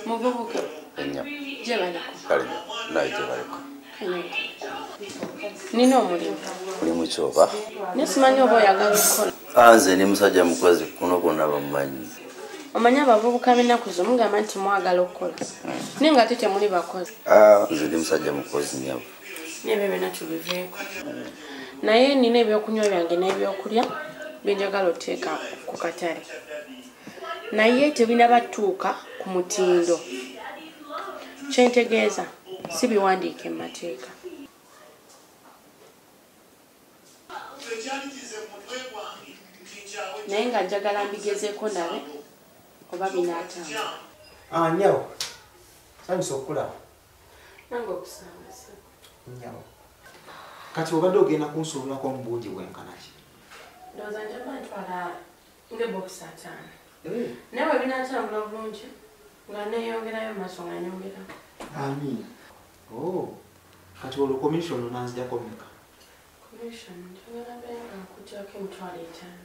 Muvubuka. Gyebaleko. Kale, naye gyebaleko. Nina omulimu. Mulimu ki oba? Naye simanyi oba oyagala okukola. Nze ndi musajja mukozi kuno kwonna bamumanyi. Omanyi abavubuka b'ennaku zino mugamba nti mwagala okukola. Naye nga ate temuli bakozi. Nze ndi musajja mukozi nnyabo. N'ebyo byonna tubiveeko. Naye nina ebyokunywa byange n'ebyokulya bye njagala oteeka ku katale. Naye tebinabatuuka ku mutindo. Kye ntegeeza si biwandiike mu mateeka. Naye nga njagala mbigezeeko ndabe oba binaatambula. Nnyabo, nsanyuse okukulaba. Nange okusanga ssebo. Nnyabo, kati obadde ogenda kunsuubulako mu bungi bwenkana ki? Ndowooza nja kuba ntwala ng'ebokisi 5. Naye bwe binaatambula bulungi nga neeyongerayo mu maaso nga nyongera. Amiina. Oh, kati olwo commission onanzigyako mmeka? Commission njagala mbeere nga nkuggyako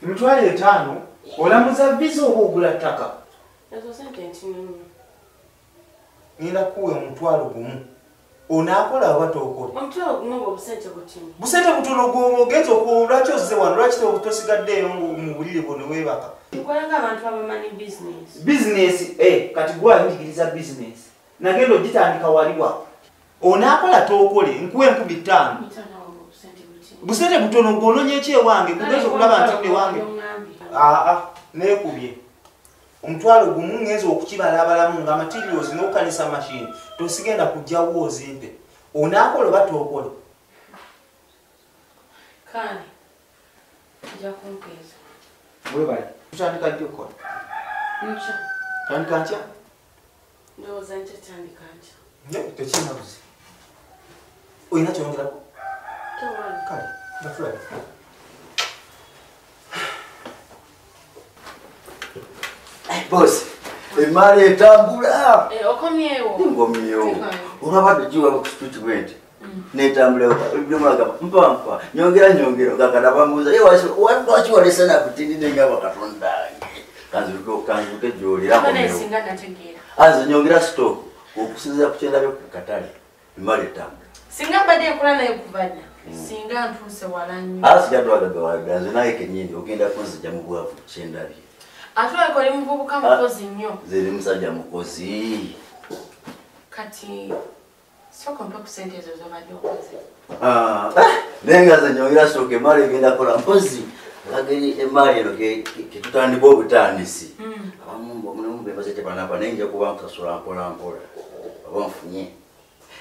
5,000. 5,000? Olamuza visa oba ogula ttaka? Ezo ssente ntono nnyo. Ngenda kukuwa 1,000. Onaakola oba tookola? 1,000 bwo busente butono. Busente butono gw'oba ogenze okuwa lwaki ozze wano? Lwaki tosigaddeeyo mu buliri bwo ne weebaka? Nkola ng'abantu abamanyi bizinesi. Bizinesi, kati gwe ayinjigiriza bizinesi. Nagenda ogitandika waliwa. Onaakola tookole, nkuwe 5,000. Busente butono gw'onoonya ki ewange? Kugenza okulaba nti nno ewange. Neekubye. 1,000 ngenze okukibalabalamu nga materials n'okukanisa machine. Tosigenda kujjawo ozimpe. Onaakola oba tookole? Kale, ojja kumpeeza. Webale. Tutandika ddi okukola? Nkya. Tandika nkya? Ndowooza nkya tandika nkya. Naye tekirina buzibu. Olina ky'oyongerako? Tewali. Kale, nga tulabye. Boss, emmali etambula. Okomyewo. Nkomyewo. Olwabadde giwa ku street bwenti. Netambula buli mpa mpa. Nyongera nyongera kakada bambuuza. Lwaki walese na kutindi nengaba Katonda wange. Kanzuke gy'oli era nkomyewo. Singa nategeera. Anze nyongera stock okusinziira ku kyendabye ku katale. Emmali etambula. Singa mbadde nkola naye kuva dda. Singa ntuuse wala nnyo. Sijja twagala nze naye kennyini ogenda kunzija mu bwavu kyendabye. Ate olabika oli muvubuka mukozi nnyo. Nze ndi musajja mukozi. Kati sooka ompe ku ssente ezo z'obadde okoze. Naye nga nze nyongera stock emmali egenda kukola mpozi. Kageri emmali eno ketutandika obutandisi. Abamu bebaze tebanaba naye nja kuba nkusasula mpola mpola. Oba nfunye.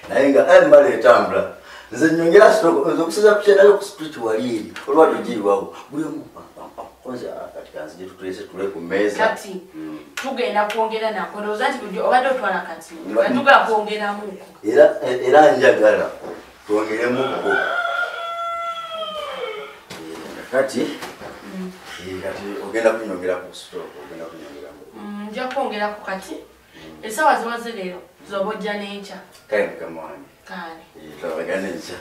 Naye nga emmali etambula. Nze nyongera stock nze okusinziira ku kyendabye ku street wali eri. Olwadde ogiyiwawo. Buli omu kwanza katika nzije tutulese tule ku mmeeza. Kati tugenda kwongera nako ndowooza nti bulijjo obadde otwala kati. Tugenda kwongeramuko. Era njagala twongeremuko. Kati kati ogenda kunyongera ku stock ogenda kunyongeramu. Nja kwongerako kati. Essaawa ziwaze leero z'oba ojja n'enkya. Kale mukama wange. Kale. Tulabagane enkya.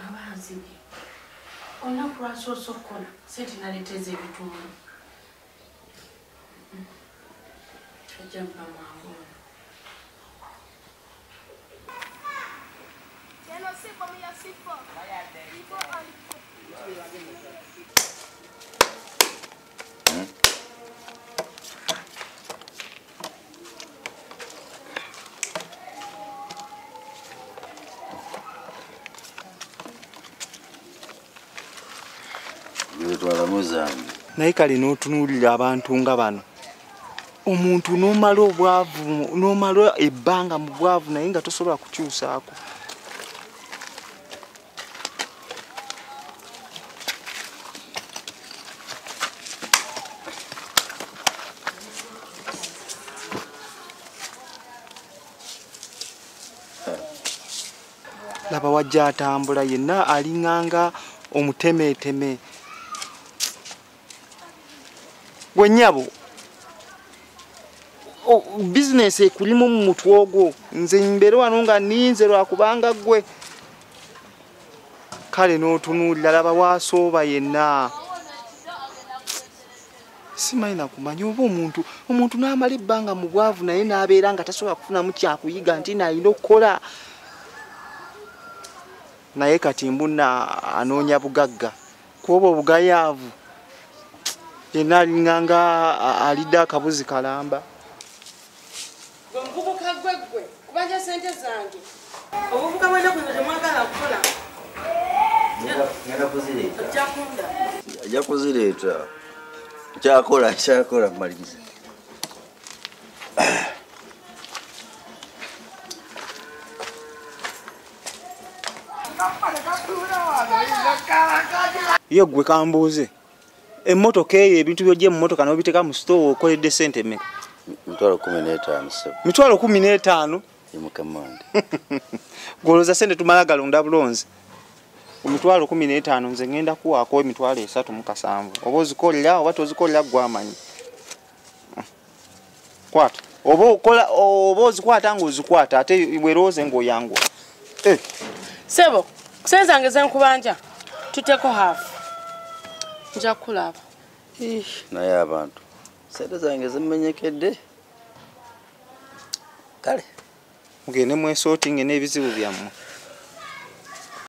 Abanzibye. Olunaku lwasoose okukola ssente naleeteza ebitundu. Ajja mpa mangu ono. Naye kale n'otunuulira abantu nga bano. Omuntu n'omala obwavu, n'omala ebbanga mu bwavu naye nga tosobola kukyusaako. Laba wajja atambula yenna alinganga omutemeeteme. Gwe nnyabo, bizinesi ekulimu mu mutwe ogwo. Nze mbeere wano nga nninze lwakubanga ggwe. Kale n'otunuulira laba waasooba yenna. Simanyi nakumanya oba omuntu n'amala ebbanga mu bwavu naye n'abeera nga tasobola kufunamu kyakuyiga nti nalina okukola. Naye kati mbuna anoonya bugagga kuoba obugayaavu yenna alinga nga alidde akabuzi kalamba. Gwe muvubuka gwe gwe kubanja sente zange. Obuvubuka bw'ennaku zino temwagala kukola. Ngenda kuzireeta. Ajja kuzireeta. Kyakola kumaliriza. Ye gwe kambuuze. Emmotoka eyo ebintu by'oggye mu mmotoka n'obiteeka mu sitoowa okoledde ssente mmeka? 15,000 ssebo. 15,000? Ye mukama wange. Gw'olowooza ssente tumala galonda bulonzi. 15,000 nze ngenda kuwaako 307,000. Oba ozikolera oba tozikolera ggwe amanyi. Kwata. Oba okola oba ozikwata ng'ozikwata ate weerowooze ng'oyanguwa. Ssebo, ssente zange ze nkubanja tuteko half. Nja kulaba. Naye abantu ssente zange zimmenyekedde. Kale. Mugende mwesootinge n'ebizibu byammwe.